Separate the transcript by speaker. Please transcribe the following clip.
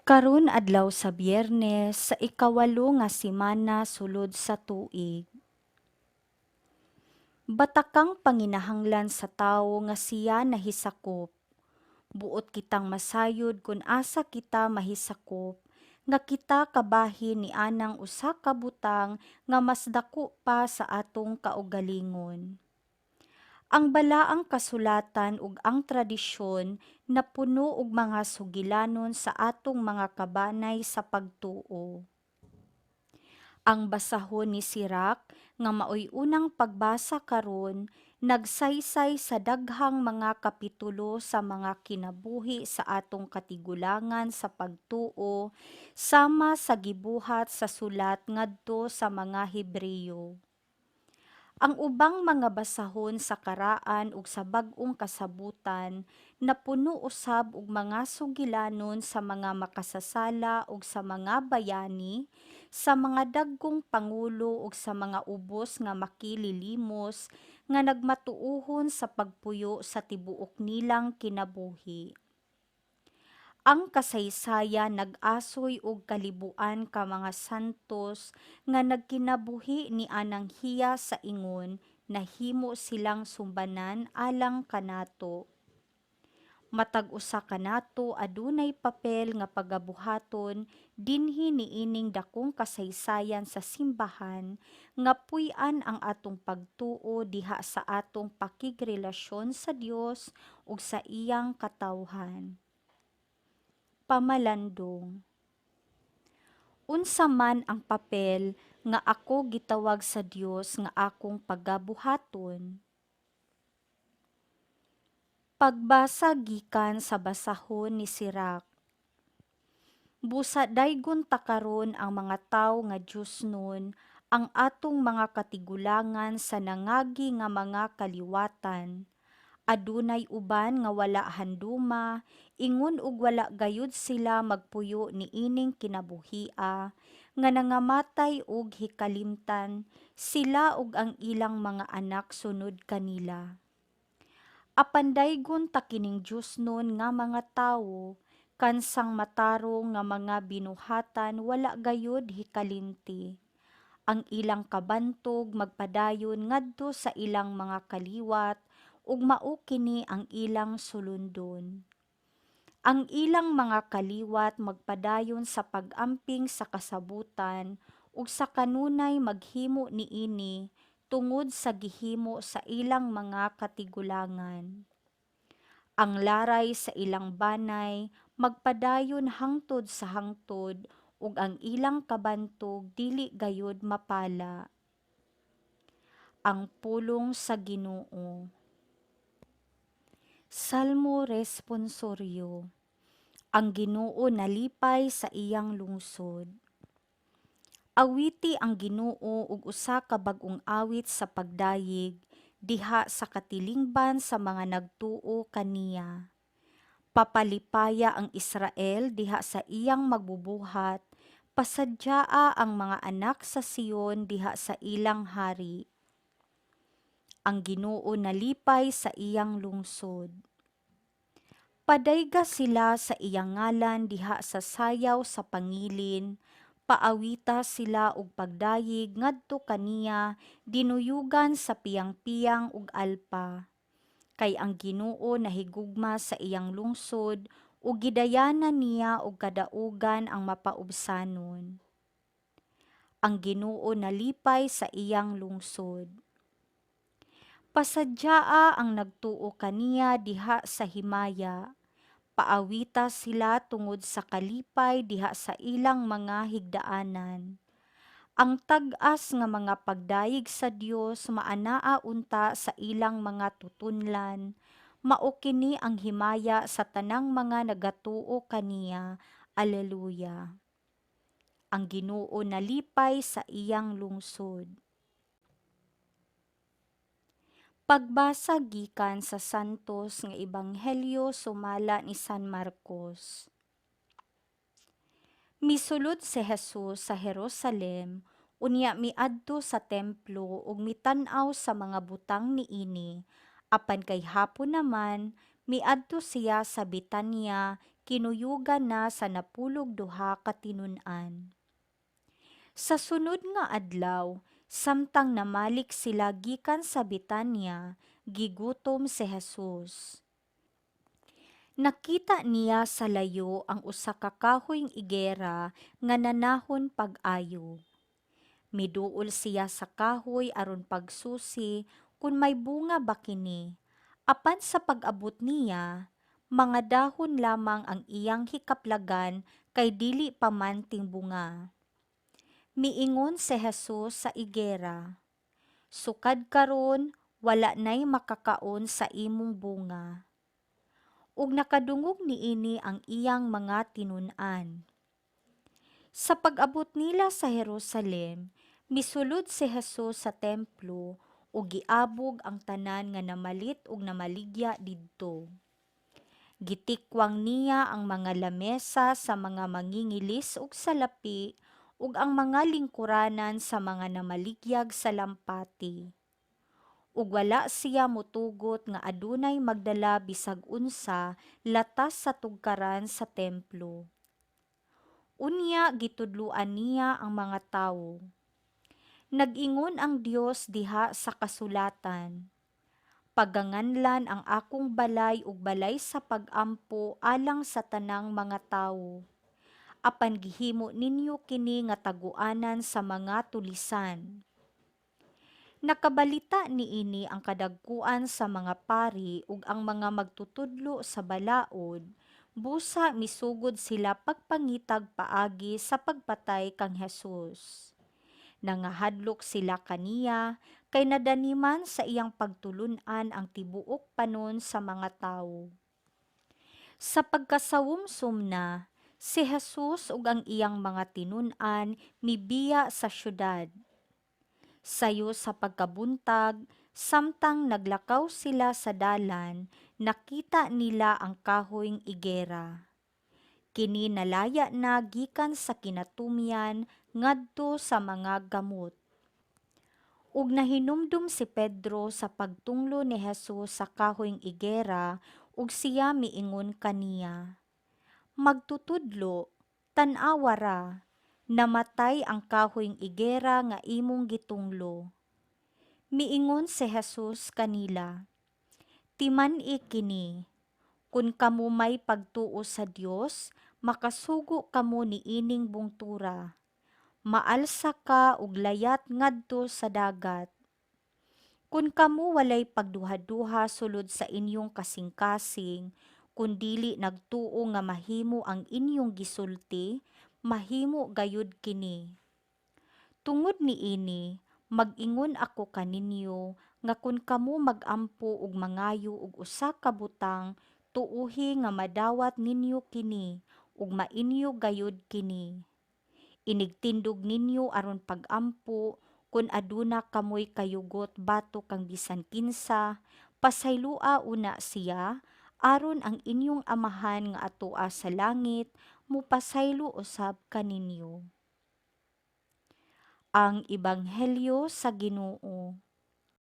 Speaker 1: Karon adlaw sa Biyernes sa ikawalo nga semana sulod sa tuig. Batakang panginahanglan sa tawo nga siya nahisakop. Buot kitang masayod kun asa kita mahisakop nga kita kabahin ni anang usa ka butang nga mas dako pa sa atong kaugalingon. Ang balaang kasulatan ug ang tradisyon napuno og mga sugilanon sa atong mga kabanay sa pagtuo. Ang basahon ni Sirach nga maoy unang pagbasa karon nagsaysay sa daghang mga kapitulo sa mga kinabuhi sa atong katigulangan sa pagtuo sama sa gibuhat sa sulat ngadto sa mga Hebreyo. Ang ubang mga basahon sa Karaan ug sa Bag-ong Kasabutan napuno usab og mga sugilanon sa mga makasasala ug sa mga bayani, sa mga dagkong pangulo ug sa mga ubos nga makililimos nga nagmatuohon sa pagpuyo sa tibuok nilang kinabuhi. Ang kasaysayan nag-asoy og kalibuan ka mga santos nga nagkinabuhi ni anang hiya sa ingon nahimo silang sumbanan alang kanato. Matag usa kanato adunay papel nga pagabuhaton dinhi niining dakong kasaysayan sa simbahan nga puy-an ang atong pagtuo diha sa atong pakigrelasyon sa Dios ug sa iyang katawhan. Pamalandong. Unsa man ang papel nga ako gitawag sa Dios nga akong pagabuhaton? Pagbasa gikan sa basahon ni Sirach. Busa daygon ta karon ang mga tawo nga Diosnon ang atong mga katigulangan sa nangagi nga mga kaliwatan. Adunay uban nga wala handuma, ingon og wala gayud sila magpuyo niining kinabuhia, nga nangamatay og hikalimtan sila ug ang ilang mga anak sunod kanila. Apan daygon ta kining Diosnon nga mga tawo, kansang matarong nga mga binuhatan wala gayud hikalimti. Ang ilang kabantog magpadayon ngadto sa ilang mga kaliwat ug mao kini ang ilang sulondon. Ang ilang mga kaliwat magpadayon sa pag-amping sa kasabutan ug sa kanunay maghimo niini tungod sa gihimo sa ilang mga katigulangan. Ang laray sa ilang banay magpadayon hangtod sa hangtod ug ang ilang kabantog dili gayud mapala. Ang pulong sa Ginoo. Salmo Responsoryo. Ang Ginoo nalipay sa iyang lungsod. Awiti ang Ginoo og usa ka bag-ong awit sa pagdayeg diha sa katilingban sa mga nagtuo kaniya. Papalipaya ang Israel diha sa iyang magbubuhat, pasadyaa ang mga anak sa Sion diha sa ilang hari. Ang Ginoo nalipay sa iyang lungsod. Padayga sila sa iyang ngalan diha sa sayaw sa pangilin, paawita sila og pagdayeg ngadto kaniya dinuyugan sa piyang-piyang ug alpa. Kay ang Ginoo nahigugma sa iyang lungsod ug gidayanan niya og kadaugan ang mapaubsanon. Ang Ginoo nalipay sa iyang lungsod. Pasadyaa ang nagtuo kaniya diha sa himaya. Paawita sila tungod sa kalipay diha sa ilang mga higdaanan. Ang tag-as nga mga pagdayeg sa Dios maanaa unta sa ilang mga tutunlan. Mao kini ang himaya sa tanang mga nagatuo kaniya. Aleluya. Ang Ginoo nalipay sa iyang lungsod. Pagbasa gikan sa Santos nga Ebanghelyo sumala ni San Marcos. Misulod si Jesus sa Jerusalem, unya miadto sa templo ug mitan-aw sa mga butang niini, apan kay hapon naman Miadto siya sa Betania, kinuyugan na sa 12 ka tinun-an. Sa sunod nga adlaw, samtang namalik sila gikan sa Betania, gigutom si Jesus. Nakita niya sa layo ang usa ka kahoy igera nga nanahon pag-ayo. Miduol siya sa kahoy aron pagsusi kon may bunga ba kini, apan sa pag-abot niya, mga dahon lamang ang iyang hikaplagan kay dili pa man tingbunga. Miingon si Jesus sa igera, "Sukad karon wala nay makakaon sa imong bunga." Ug nakadungog niini ang iyang mga tinun-an. Sa pag-abot nila sa Jerusalem, misulod si Jesus sa templo ug giabog ang tanan nga namalit ug namaligya didto. Gitikwang niya ang mga lamesa sa mga mangingilis og salapi ug ang mga lingkuranan sa mga namaligyag salam-pati. Ug wala siya motugot nga adunay magdala bisag unsa latas sa tugkaran sa templo. Unya gitudloan niya ang mga tawo. Nag-ingon ang Dios diha sa kasulatan, "Paganganlan ang akong balay og balay sa pag-ampo alang sa tanang mga tawo." Apan gihimo ninyo kini nga taguanan sa mga tulisan. Nakabalita niini ang kadagkuan sa mga pari ug ang mga magtutudlo sa balaod, busa misugod sila pagpangitag paagi sa pagpatay kang Jesus. Nangahadlok sila kaniya kay nadaniman sa iyang pagtulun-an ang tibuok panon sa mga tawo. Sa pagkasawumsom na, si Jesus ug ang iyang mga tinun-an mibiya sa syudad. Sayo sa pagkabuntag, samtang naglakaw sila sa dalan, nakita nila ang kahoy igera. Kini nalaya na gikan sa kinatumyan ngadto sa mga gamot. Ug nahinumdum si Pedro sa pagtunglo ni Jesus sa kahoy igera ug siya miingon kaniya, "Magtutudlo, tan-awa ra, namatay ang kahoy igera nga imong gitunglo." Miingon si Jesus kanila, "Timan-i kini, kun kamo may pagtuo sa Dios, makasugo kamo niining bungtura, 'Maalsa ka ug layat ngadto sa dagat.' Kun kamo walay pagduhaduha sulod sa inyong kasingkasing, kun dili nagtuo nga mahimo ang inyong gisulti, mahimo gayud kini. Tungod niini, mag-ingon ako kaninyo nga kun kamo mag-ampo ug mangayo og usa ka butang, tuohi nga madawat ninyo kini ug mainyo gayud kini. Inigtindog ninyo aron pag-ampo, kun aduna kamoy kayugot batok kang bisan kinsa, pasayloa una siya, aron ang inyong Amahan nga atoa sa langit mopasaylo usab kaninyo. Ang Ebanghelyo sa Ginoo.